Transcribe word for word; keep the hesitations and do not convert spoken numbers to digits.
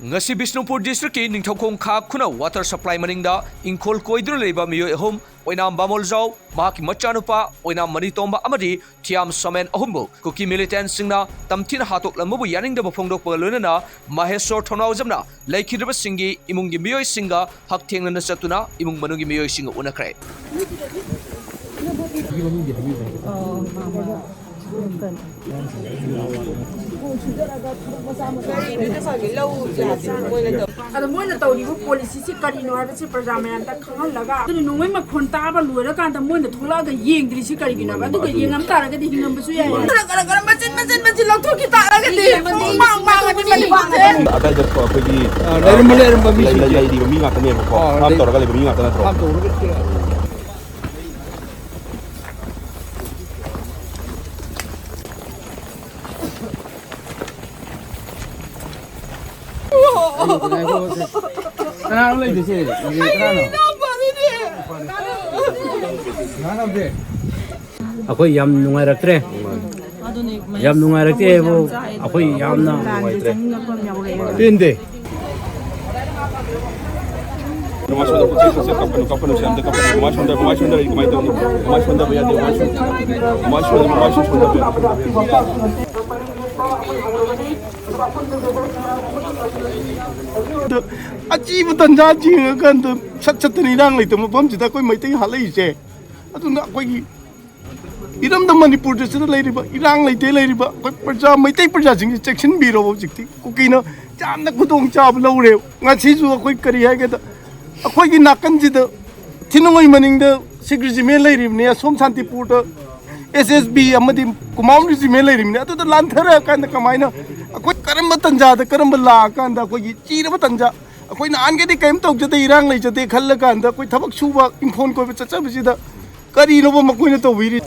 ꯉꯁꯤ ꯕꯤꯁꯅꯨꯄꯨꯔ ꯗꯤꯁꯇ꯭ꯔꯤꯛꯀꯤ ꯅꯤꯡꯊꯧꯈꯣꯡ ꯈꯥ ꯈꯨꯅꯧ ꯋꯥꯇꯔ ꯁꯄ꯭ꯂꯥꯏ ꯃꯅꯤꯡꯗ ꯏꯪꯈꯣꯜ ꯀꯣꯏꯗꯨꯅ ꯂꯩꯕ ꯃꯤꯑꯣꯏ ꯑꯍꯨꯝ, ꯑꯣꯏꯅꯥꯝ ꯕꯥꯃꯣꯜꯖꯥꯎ, ꯃꯍꯥꯛꯀꯤ ꯃꯆꯥꯅꯨꯄꯥ ꯑꯣꯏꯅꯥꯝ ꯃꯅꯤꯇꯣꯝꯕ ꯑꯃꯗꯤ ꯊꯤꯌꯥꯝ ꯁꯣꯃꯦꯟ ꯑꯍꯨꯝꯕꯨ ꯀꯨꯀꯤ ꯃꯤꯂꯤꯇꯦꯟꯁꯤꯡꯅ ꯇꯝꯊꯤꯅ ꯍꯥꯠꯇꯣꯛꯂꯝꯕꯕꯨ ꯌꯥꯅꯤꯡꯗꯕ ꯐꯣꯡꯗꯣꯛꯄꯒ ꯂꯣꯏꯅꯅ ꯃꯍꯦꯁꯣꯔ ꯊꯣꯡꯅꯥꯎꯖꯝꯅ ꯂꯩꯈꯤꯗ꯭ꯔꯕꯁꯤꯡꯒꯤ ꯏꯃꯨꯡꯒꯤ ꯃꯤꯑꯣꯏꯁꯤꯡꯒ ꯍꯛꯊꯦꯡꯅꯅ ꯆꯠꯇꯨꯅ ꯏꯃꯨꯡ ꯃꯅꯨꯡꯒꯤ ꯃꯤꯑꯣꯏꯁꯤꯡꯒ ꯎꯅꯈ꯭ꯔꯦ꯫ ꯑꯗꯣ ꯃꯣꯏꯅ ꯇꯧꯔꯤꯕ ꯄꯣꯂꯤꯁꯤꯁꯤ ꯀꯔꯤꯅꯣ ꯍꯥꯏꯕꯁꯤ ꯄ꯭ꯔꯖꯥ ꯃꯌꯥꯝꯗ ꯈꯪꯍꯜꯂꯒ, ꯑꯗꯨꯅ ꯅꯣꯡꯃꯩ ꯃꯈꯣꯟ ꯇꯥꯕ ꯂꯣꯏꯔꯀꯥꯟꯗ ꯃꯣꯏꯅ ꯊꯣꯛꯂꯛꯑꯒ ꯌꯦꯡꯗ꯭ꯔꯤꯁꯤ ꯀꯔꯤꯒꯤꯅꯣ ꯍꯥꯏꯕ? ꯑꯗꯨꯒ ꯌꯦꯡꯉꯝ ꯇꯥꯔꯒꯗꯤ ꯍꯤꯡꯉꯝꯕꯁꯨ ꯌꯥꯏ꯫ ꯈꯔ ꯈꯔ ꯈꯔ ꯃꯆꯤꯟ ꯃꯆꯤꯟ ꯃꯆꯤꯟ ꯂꯧꯊꯣꯛꯈꯤ ꯇꯥꯔꯒꯗꯤ ꯃꯥꯡ ꯃꯥꯡꯉꯅꯤ ꯃꯅꯤꯄꯨꯔꯁꯦ꯫ ꯑꯗꯥꯏꯗ ꯑꯩꯈꯣꯏꯒꯤ ꯑ, ꯂꯩꯔꯝꯕ, ꯂꯩꯔꯝꯕ ꯃꯤꯁꯤꯡꯁꯦ꯫ ꯂꯩ-, ꯂꯩꯔꯤꯕ ꯃꯤ ꯉꯥꯛꯇꯅꯦꯕꯀꯣ꯫ ꯑ, ꯐꯥꯝ ꯂꯩ-, ꯇꯧꯔꯒ ꯂꯩꯕ ꯃꯤ ꯉꯥꯛꯇ ꯅꯠꯇ꯭ꯔꯣ? ꯐꯥꯝ ꯇꯧꯔꯒ ꯀꯅꯥꯅꯣ ꯂꯩꯗꯣꯏꯁꯦ? ꯀꯅꯥꯅꯣ? ꯀꯅꯥꯅꯣ ꯂꯩꯗꯣꯏꯁꯦ? ꯑꯩꯈꯣꯏ ꯌꯥꯝ ꯅꯨꯡꯉꯥꯏꯔꯛꯇ꯭ꯔꯦ꯫ ꯌꯥꯝ ꯅꯨꯡꯉꯥꯏꯔꯛꯇꯦ ꯍꯥꯏꯕꯨ, ꯑꯩꯈꯣꯏ ꯌꯥꯝꯅ ꯅꯨꯡꯉꯥꯏꯇ꯭ꯔꯦ꯫ ꯄꯦꯟꯗꯦ꯫ ꯃꯃꯥꯏ ꯁꯣꯝꯗ ꯄꯣꯠ ꯆꯩ ꯄꯣꯠ ꯆꯩ ꯀꯞꯀꯅꯨ, ꯀꯞꯀꯅꯨ, ꯁꯤ ꯑꯝꯇ ꯀꯞꯀꯅꯨ꯫ ꯃꯃꯥꯏ ꯁꯣꯝꯗ, ꯃꯃꯥꯏ ꯁꯣꯝꯗ ꯑꯩ ꯀꯃꯥꯏꯅ ꯇꯧꯅꯤ? ꯃꯃꯥꯏ ꯁꯣꯝꯗꯕ ꯌꯥꯗꯦ, ꯃꯃꯥꯏ ꯁꯣꯝꯗ, ꯃꯃꯥꯏ ꯁꯣꯝꯗ, ꯃꯃꯥꯏ ꯁꯣꯝꯗꯕ ꯌꯥꯗꯦ꯫ ꯑꯗꯣ ꯑꯆꯤꯕ ꯇꯟꯖꯥ ꯌꯦꯡꯉꯀꯥꯟꯗ ꯁꯠ ꯁꯠꯇꯅ ꯏꯔꯥꯡ ꯂꯩꯇꯕ ꯃꯐꯝꯁꯤꯗ ꯑꯩꯈꯣꯏ ꯃꯩꯇꯩ ꯍꯥꯠꯂꯛꯏꯁꯦ꯫ ꯑꯗꯨꯅ ꯑꯩꯈꯣꯏꯒꯤ ꯏꯔꯝꯗꯝ ꯃꯅꯤꯄꯨꯔꯗꯁꯤꯗ ꯂꯩꯔꯤꯕ, ꯏꯔꯥꯡ ꯂꯩꯇꯦ ꯂꯩꯔꯤꯕ ꯑꯩꯈꯣꯏ ꯄ꯭ꯔꯖꯥ, ꯃꯩꯇꯩ ꯄ꯭ꯔꯖꯥꯁꯤꯡꯁꯤ ꯆꯦꯛꯁꯤꯟꯕꯤꯔꯣ꯫ ꯍꯧꯖꯤꯛꯇꯤ ꯀꯨꯀꯤꯅ ꯌꯥꯝꯅ ꯈꯨꯗꯣꯡ ꯆꯥꯕ ꯂꯧꯔꯦ꯫ ꯉꯁꯤꯁꯨ ꯑꯩꯈꯣꯏ ꯀꯔꯤ ꯍꯥꯏꯒꯦꯗ, ꯑꯩꯈꯣꯏꯒꯤ ꯅꯥꯀꯟꯁꯤꯗ ꯊꯤꯅꯨꯡꯉꯩ ꯃꯅꯤꯡꯗ ꯁꯤꯈ ꯔꯤꯖꯤꯃꯦꯟ ꯂꯩꯔꯤꯕꯅꯤ, ꯑꯁꯣꯝ ꯁꯥꯟꯇꯤꯄꯨꯔꯗ ꯑꯦꯁ ꯑꯦꯁ ꯕꯤ ꯑꯃꯗꯤ ꯀꯨꯃꯥꯝ ꯔꯤꯖꯤꯃꯦꯟ ꯂꯩꯔꯤꯕꯅꯤ꯫ ꯑꯗꯨꯗ ꯂꯥꯟꯊꯔꯛꯑꯀꯥꯟꯗ ꯀꯃꯥꯏꯅ ꯑꯩꯈꯣꯏ ꯀꯔꯝꯕ ꯇꯟꯖꯥꯗ, ꯀꯔꯝꯕ ꯂꯥꯛꯑꯀꯥꯟꯗ ꯑꯩꯈꯣꯏꯒꯤ ꯆꯤꯔꯕ ꯇꯟꯖꯥ, ꯑꯩꯈꯣꯏ ꯅꯍꯥꯟꯒꯩꯗꯤ ꯀꯔꯤꯝ ꯇꯧꯖꯗꯦ, ꯏꯔꯥꯡ ꯂꯩꯖꯗꯦ ꯈꯜꯂꯀꯥꯟꯗ ꯑꯩꯈꯣꯏ ꯊꯕꯛ ꯁꯨꯕ, ꯏꯪꯈꯣꯜ ꯀꯣꯏꯕ ꯆꯠꯆꯕꯁꯤꯗ ꯀꯔꯤꯅꯣꯕ ꯃꯈꯣꯏꯅ ꯇꯧꯕꯤꯔꯤ?